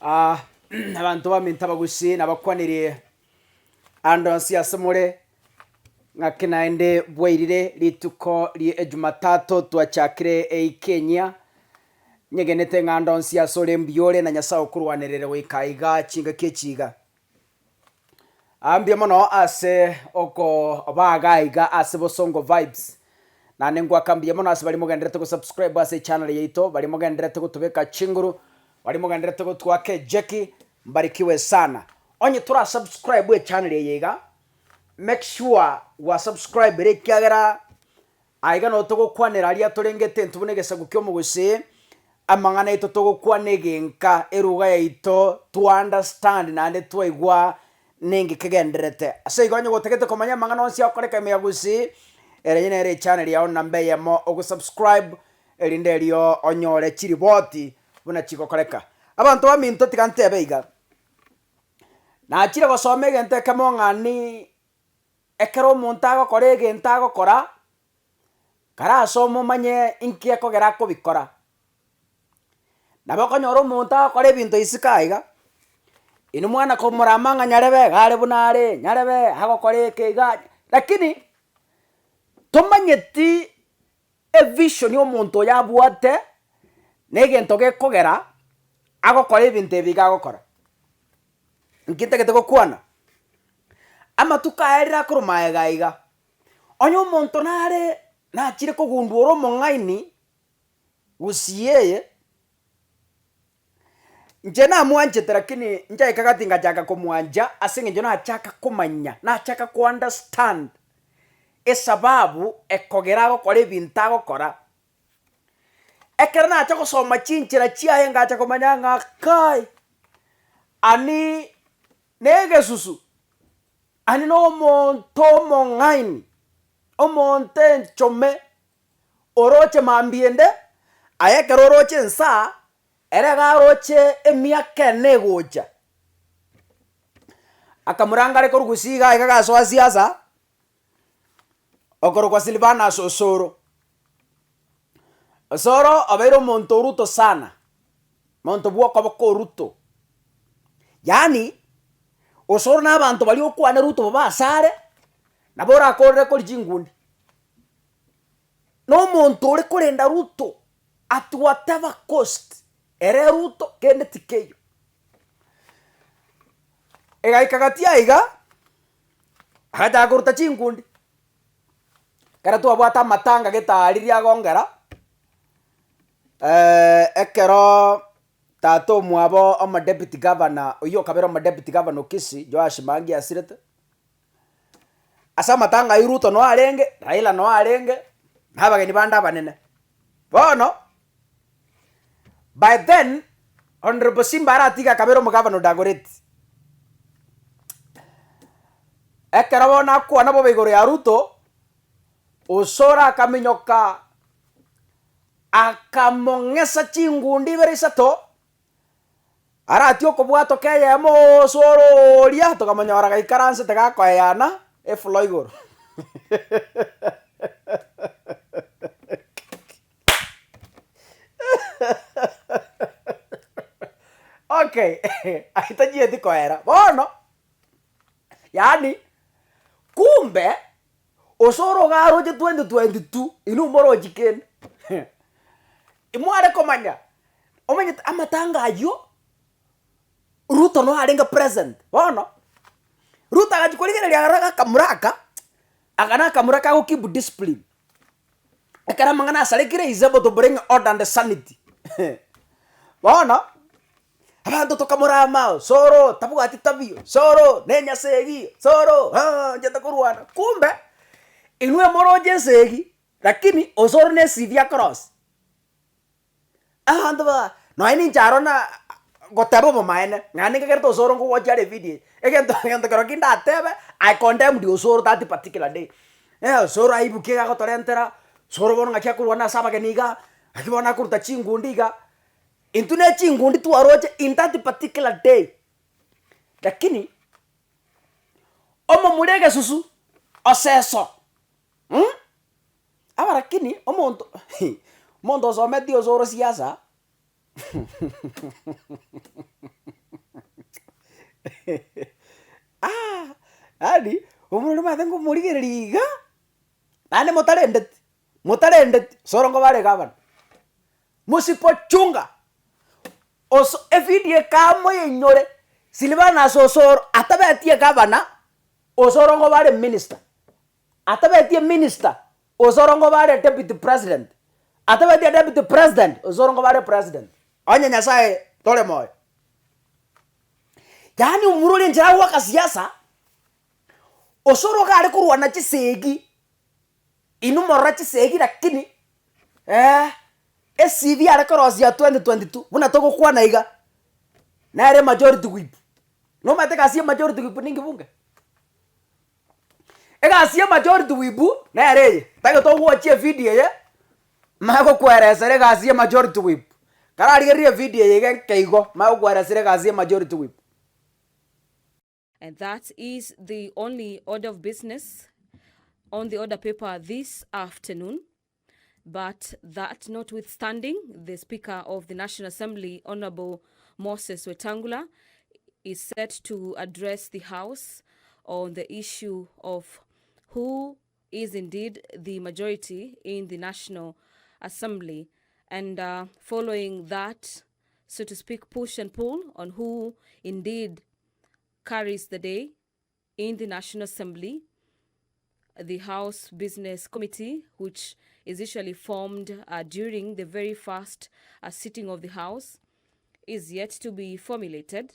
Abanto baminto abagusii nabakwanirie ande onsi ase more, ng'aki naende bwairire rituko rie ejumatatu twachakire eiki enyia, nyegenete ng'a ande onsi ase ore mbuya ore na Nyasae okorwanerere goika aiga chingaki echi iga. Aa mbuya mono ase okobaga iga ase Bosongo Vibes, naende ngoaka mbuya mono ase baria mogendererete gosubscribe ase echannel yaito, baria mogendererete gotobeka chinguru, baria mogendererete gotwaka ejeki, mbarikiwe sana. Onye tora subscribe echannel eye iga, make sure gwa subscribire ekiagera Aiga noo togokwanera aria torengete intwe buna egesaku ki'omogusii, amang'ana aito togokwana egenka, eruga yaito twa understand naende twaigwa ninki kegendererete. Ase igo onye gotagete komanya amang'ana onsi agokoreka ime ya Gusii, ere eyio nere echannel yao namba eyemo ogosubscribe erinde erio onyore chiripoti buna chigokoreka. Abanto baminto tiga ntebe iga, nachire gosoma egento ekemo ng'a ni. Ekero omonto agokora egento agokora, karasome omanye inki ekogera akobikora. Nabo okonyora omonto agokora ebinto isiko aiga, inwe mwana komorama ng'a nyarebe iga are buna are, nyarebe agokora eke iga, lakini tomanyeti evision omonto oyo abwate, na egento gekogera agokora ebinto ebi iga agokora. Nki ntagete gokwana? Amatuko aya rire akorwa magega iga, onye omonto nare nachire kogundua ore omong'aini gusii eye, inche namwanchete lakini nchaika gati ngachaka komwancha ase eng'encho nachaka komanya, nachaka ko understand esababu ekogera agokora ebinto agokora. Ekero nacha gosoma chinchera chiaye ngacha komanya ng'a kai, ani negesusu, ani na omonto omong'aini, omonto enchome, oroche mambia ende, aye ekero oroche ensaa, ere iga aroche emiaka ene egocha. Akamoranga are korwa gusii iga iga gasoa siasa, okorokwa Silvanus Osoro. Osoro obeire omonto o Ruto sana, monto bw'okoboko o Ruto. Yaani, Osoro na abanto baria okwane Ruto bobe asare, nabo orakorere koria chinkundi. Na omonto ore korenda Ruto at whatever cost, ere Ruto kende tikeiyo. Egaika gati aiga, agachaka koruta chinkundi. Ekero twabwate amatanga gete aa riria agongera, ekero tata omwabo omodeputy governor oywo okabere omodeputy governor o Kisii, Joash Mangi asirete, ase amatanga aywo Ruto noo arenge, Raila noo arenge, na abageni bande abanene. Bono, by then, Honourable Simba aratiga akabera omogavana o Dagoretti. Ekero bono akwana bobe igoro ya Ruto, Osoro akaminyoka akamong'esa chingundi ibere isato, aratie okobwatoka eyemo Osoro oria tokamonyora gaikaransete gakoeyana efloor igoro. Okay, ayio tachieti koera, bono. Yaani, kumbe osoro iga aroche 2022 inwe morochi kende imware komanya omanyete amatanga aywo Ruto no arenge present bono, Ruto agachia korigereria aroro akamura aka, aka na akamura kago keep discipline, ekero amang'ana asarekire he is able to bring order and sanity bono. Abanto tokamorama, Osoro tabwati tabia, Osoro nenyasegi, Osoro aa nchete korwana, kumbe inwe moroche esegi lakini Osoro ne esidi akorosia. Abanto ba nonye ninche aro na goteba obomaene, naende nkagerete Osoro nkogochia are evideo eye, egento egento kero ki ndatebe, I condemned Osoro that particular day, Osoro aibukia iga agotorentera, Osoro bono ng'aki akorwana ase abageni iga, ng'aki bono akoruta chingundi iga. Intwe ne chingundi twaroche in that particular day, lakini omomura egesusu oseso mh, aba lakini omonto omonto osometie ase oro siasa. Yaani omorwori omanyete nkomorigereria iga, naende motarendeti, motarendeti, osoro nkobare egavana, mosipochunga, oso evideo eka moyenyore, Silvanus Osoro atabeti egavana, Osoro nkobare eminister, atabeti eminister, Osoro nkobare deputy president, atabeti deputy president, Osoro nkobare president. Onye Nyasaye tore moyo. Yaani omorwori enchera agoaka siasa, Osoro iga are korwana chisegi, inwe morore chisegi lakini ecv are korosia 2022 buna togokwana iga, nere majority whip. Nomanyete egasi ya majority whip ninki bunge? Egasi ya majority whip nere eye, ntagete ogoachie evideo eye, manye gokoeresera egasi ya majority whip. Kararigererie evideo eye iga enke igo, manye gokoeresera egasi ya majority whip. And that is the only order of business on the order paper this afternoon. But that notwithstanding, the Speaker of the National Assembly, Honorable Moses Wetangula, is set to address the House on the issue of who is indeed the majority in the National Assembly. And uh, following that, so to speak, push and pull on who indeed carries the day in the National Assembly, the House Business Committee, which is usually formed uh, during the very first uh, sitting of the House, is yet to be formulated.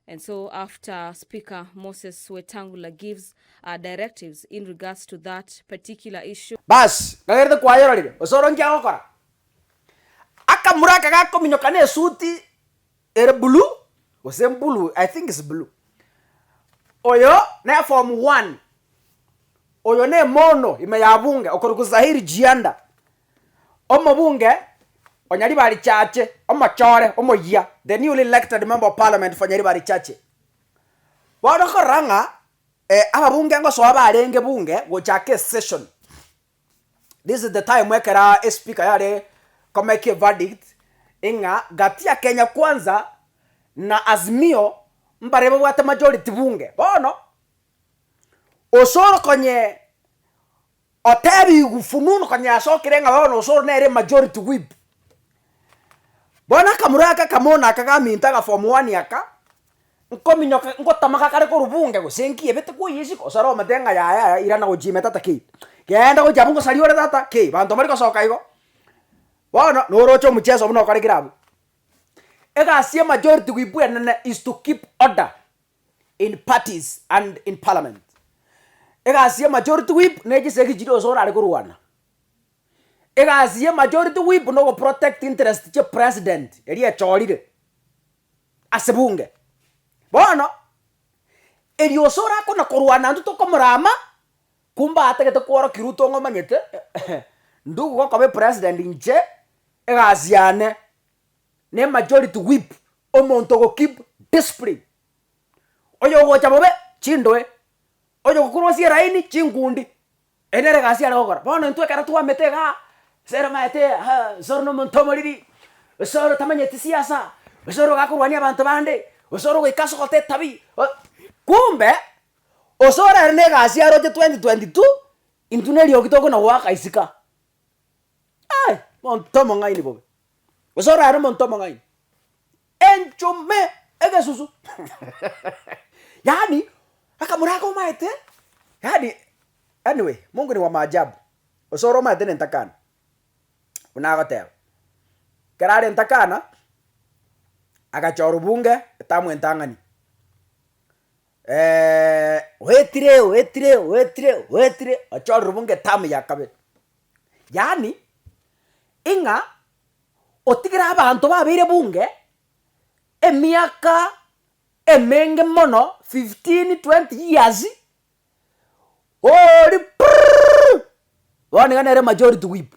And so after Speaker Moses Wetangula gives uh, directives in regards to that particular issue, Bas, ngagerete kwayororire, gose oro nki agokora? Akamura aka gakominyoka na esuti ere blue, gose mbulu, I think is blue. Oyo ne form one, oyo ne emono ime ya bunge okorokwa Zahiri Jianda, omobunge o Nyaribari Chache, omochore omoyia, the newly elected member of parliament for Nyaribari Chache. Bono korora ng'a ababunge ngosoa barenge bunge gochaka esession. This is the time ekera espeaker yare komake a verdict ing'a gati ya Kenya Kwanza na Azimio mbare babwate majority bunge. Bono, Osoro konye otebigwe fununu konye asokire ng'a bono Osoro nere majority whip. Bono akamura aka akamona aka gaminto aga form one aka, Nkominyoka ngotamaka kare korwa bunge gose nkiebete koyia isiko, osore omotebie ng'a yaya yaya irana gochia ime tata kei, genda gochia abwo ngosaria ore tata kei, banto mbari gosoka igo. Bono noroche omocheso buna okorekire abwo. Egasi ya majority whip enene is to keep order in parties and in parliament. Egasi ya majority whip ne chisegi chiria ase orare korwana. Egasi ya majority whip na ogoprotect interest chia president eria echorire. ase bunge. Bono, erioso orakona korwana intwe tokomorama, kumbe atagete kworokia Ruto ng'a omanyete ndugu gokoba epresident inche, egasi yane ne majority whip, omonto ogo keep discipline. Oyogocha bobe, chindoe, oyogokurusia eraini, chinkundi. Ere nere egasi are gokora. Bono intwe ekero twamete igaa, ase ere omanyete aa ase ore nomonto omoriri, ase ore otamanyeti siasa, ase ore ogakorwania abanto bande, ase ore ogoika ase ogota etabi, kumbe, ase ore ere na egasi aroche 2022, intwe na eriogi tokona goaka isiko aa. Aye, monto omong'aini bobe, gose ore ere omonto omong'aini, enchome egesusu yaani akamura aka omaete yaani anyway Mungu ni wa maajabu, gose ore omaete na entakana buna agoteba. Ekero are entakana, agachorwa bunge etamu entang'ani oetire oetire oetire oetire ochorire bunge etamu ya kabere, yaani ing'a otigere abanto babeire bunge emiaka emenge mono 15, 20 years, oria prrrr bono iga nere majority whip.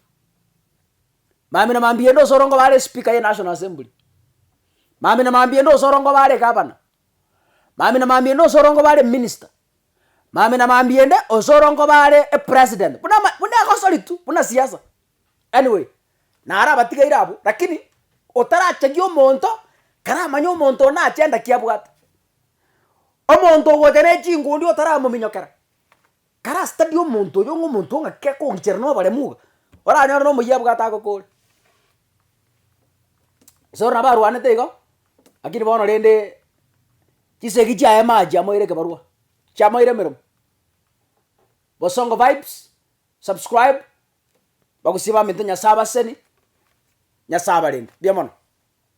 Mambia na mambia ende osoro ngoba are speaker ye national assembly, mambia na mambia ende osoro ngoba are governor, mambia na mambia ende osoro ngoba are minister, mambia na mambia ende osoro ngoba are epresident buna ama buna egosori tu buna siasa. Anyway, naro abatigaire abwo, lakini otarachegia omonto, karamanye omonto one agenda ki abwate. Omonto ogocha ne chingundi otaramominyokera, kara study omonto oyo ng'a omonto ng'aki akogichera na oboremu iga, oranyore na omoyio abwate agokore. Osoro nabo arwanete igo, lakini bono rende chisegi chiaye mache chiamoire ekebarua, chiamoire emeremo. Bosongo Vibes, subscribe, bagusie baminto Nyasae abaseni, Nyasae abarende. Mbuya mono.